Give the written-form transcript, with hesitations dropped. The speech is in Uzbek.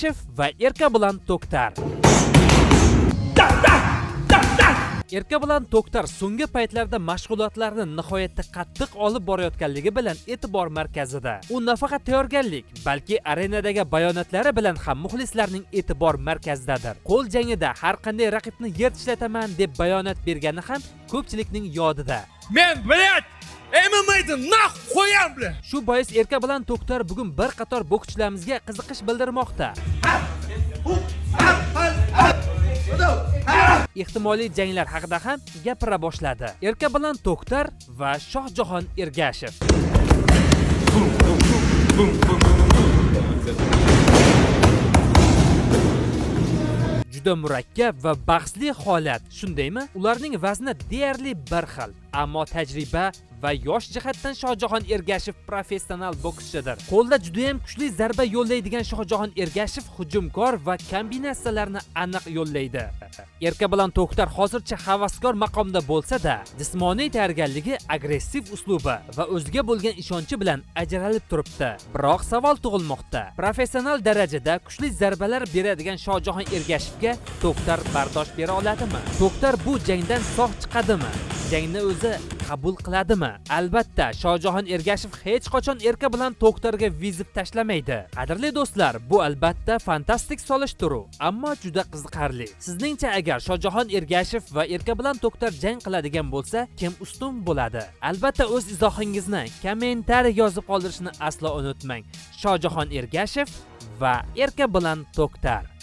Va Erkabulan To'ktar. Erkabulan To'ktar so'nggi paytlarda mashg'ulotlarni nihoyatda qattiq olib borayotganligi bilan e'tibor markazida. U nafaqat tayyorgarlik, balki arenadagi bayonotlari bilan ham muxlislarning e'tibor markazidadir. Qo'l jangida har qanday raqibni yer tishlataman deb bayonot bergani ham ko'pchilikning yodida. Men, блядь, MMA'ni нахуй qo'yam, блядь. Shu bois Erkabulan To'ktar bugun bir qator bokschilarimizga qiziqish bildirmoqda. Ehtimoliy janglar haqida ham gapira boshladi. Erkabulan To'ktar va Shohjahon Ergashev. Juda murakkab va bahsli holat, shundaymi? Ularning vazni deyarli bir xil, ammo tajriba va yosh jihatdan Shohjahon Ergashev professional bokschidir. Qo'lda juda ham kuchli zarba yo'llaydigan Shohjahon Ergashev hujumkor va kombinatsiyalarni aniq yo'llaydi. Erkabulan To'ktar hozircha havaskor maqomda bo'lsa-da, jismoniy tayyorgarligi, agressiv uslubi va o'ziga bo'lgan ishonchi bilan ajralib turibdi. Biroq savol tug'ilmoqda. Professional darajada kuchli zarbalar beradigan Shohjahon Ergashevga To'ktar bardosh bera oladimi? To'ktar bu jangdan sog' chiqadimi? Jangni o'zi qabul qiladimi? Albatta, Shohjahon Ergashev hech qachon Erkabulan To'ktarga вызов tashlamaydi. Qadrli do'stlar, bu albatta fantastik solishtiruv, ammo juda qiziqarli. Sizningcha agar Shohjahon Ergashev va Erkabulan To'ktar jang qiladigan bo'lsa, kim ustun bo'ladi? Albatta o'z izohingizni kommentariy yozib qoldirishni aslo unutmang. Shohjahon Ergashev va Erkabulan To'ktar.